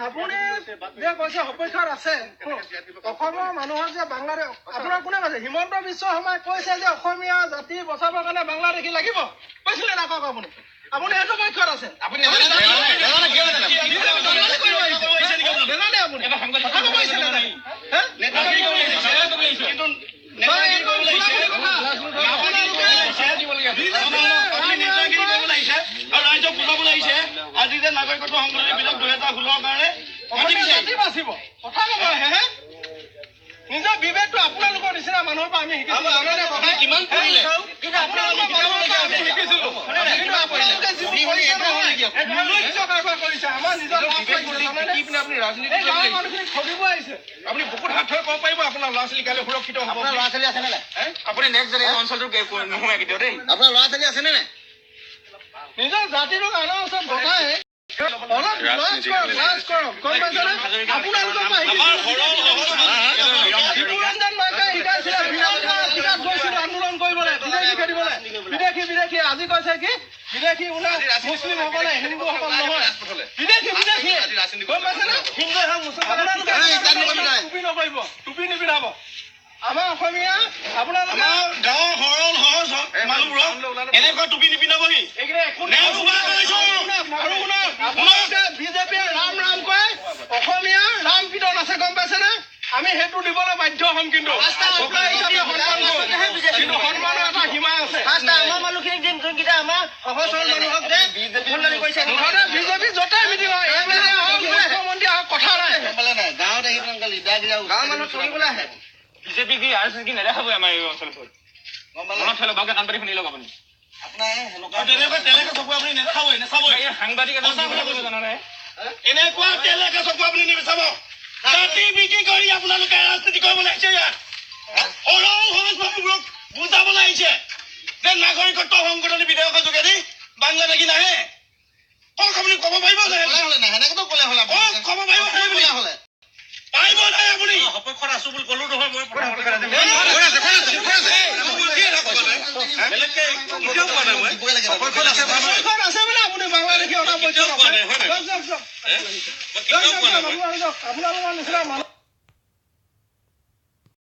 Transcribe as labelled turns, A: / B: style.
A: আপুনি যে কৈছে সপক্ষত আছে, অসমৰ মানুহৰ যে বাংলাদেশ, আপোনাৰ কোনে কৈছে? হিমন্ত বিশ্ব শৰ্মাই কৈছে যে অসমীয়া জাতি বচাবৰ কাৰণে বাংলাদেশী লাগিব, কৈছিলে না? কওক আপুনি, আপুনি সেইটো পক্ষত আছে? নাজানে আপুনি কথা কৈছে?
B: ৰাইজক বুজাবলৈ আহিছে আজি যে নাগৰিকত্ব সংশোধনী বিধেয়ক 2016ৰ কাৰণে
A: বাচিব কথা ক'ব হে। নিজৰ বিবেকটো আপোনালোকৰ নিচিনা মানুহৰ পৰা আমি শিকিছিলো। মানুহখিনিক ঠগিব আহিছে।
B: আপুনি বুকুত হাত থৈ ক'ব পাৰিব আপোনাৰ ল'ৰা ছোৱালী কাইলৈ সুৰক্ষিত হ'ব?
C: আপোনাৰ ল'ৰা ছোৱালী আছেনে নাই?
D: আপুনি নেক্সট জেনেৰেশ্যন অঞ্চলটো নোসোমাই কেতিয়াও দেই।
C: আপোনাৰ ল'ৰা ছোৱালী আছেনে নাই?
A: নিজৰ জাতিটোক আনৰ ওচৰত বনাই অলপ লাজ কৰক, লাজ কৰক, গম পাইছেনে? আপোনালোকৰ পৰা শিৱৰঞ্জন মাইকাই শিকাইছিলে, বিধানসভা গৈছিলো আন্দোলন কৰিবলৈ, বিদেশী খেদিবলৈ, বিদেশী বিদেশী। আজি কৈছে কি বিদেশী বোলে মুছলিমসকলে, হিন্দুসকল নহয়, বিদেশী বিদেশী, গম পাইছেনে? হিন্দু আপোনালোকে টুপি নকৰিব, টুপি নিপিন্ধাব। আমাৰ অসমীয়া আপোনালোকে
B: গাঁৱৰ সৰল সহজ মানুহবোৰক এনেকুৱা টুপি নিপিন্ধাবহি।
A: আৰু শুনক, আপোনালোকে বিজেপিয়ে ৰাম ৰাম কয়, অসমীয়া ৰাম কীৰ্তন আছে, গম পাইছেনে? আমি সেইটো দিবলৈ বাধ্য হ'ম, কিন্তু কিন্তু সন্মানৰ এটা সীমা আছে।
C: আমাৰ মানুহখিনিক দিম, যোনকেইটা আমাৰ সহজ সৰল মানুহক যে
A: মুঠতে বিজেপি য'তেই মিটিং হয়, এম এল এ হওক, মুখ্যমন্ত্ৰী হওক, কথা নাই।
C: গাঁৱত আহি গাঁৱৰ মানুহ চলিবলৈ আহে।
D: বিজেপি কি আৰ এছ এছ কি নেদেখাবই আমাৰ এই অঞ্চলটোত। মনত থৈ লওক, ভালকে কাণ পাতি শুনি লওক আপুনি। সাংবাদিক জানানে
B: এনেকুৱা তেলেকা চকু আপুনি নিবিচাব। জাতি বিক্ৰী কৰি আপোনালোকে ৰাজনীতি কৰিবলৈ আহিছে। ইয়াত সৰল সহজ মানুহবোৰক বুজাবলৈ আহিছে যে নাগৰিকত্ব সংশোধনী বিধেয়কৰ যোগেদি বাংলাদেশী নাহে। কওক, আপুনি ক'ব পাৰিব? ক'ব পাৰিব? পাৰিব নাই আপুনি?
D: সপক্ষত আছো বুলি ক'লো নহয় মই।
A: আপুনি বাংলাদেশী অনা, আপোনালোকৰ নিচিনা মানুহ।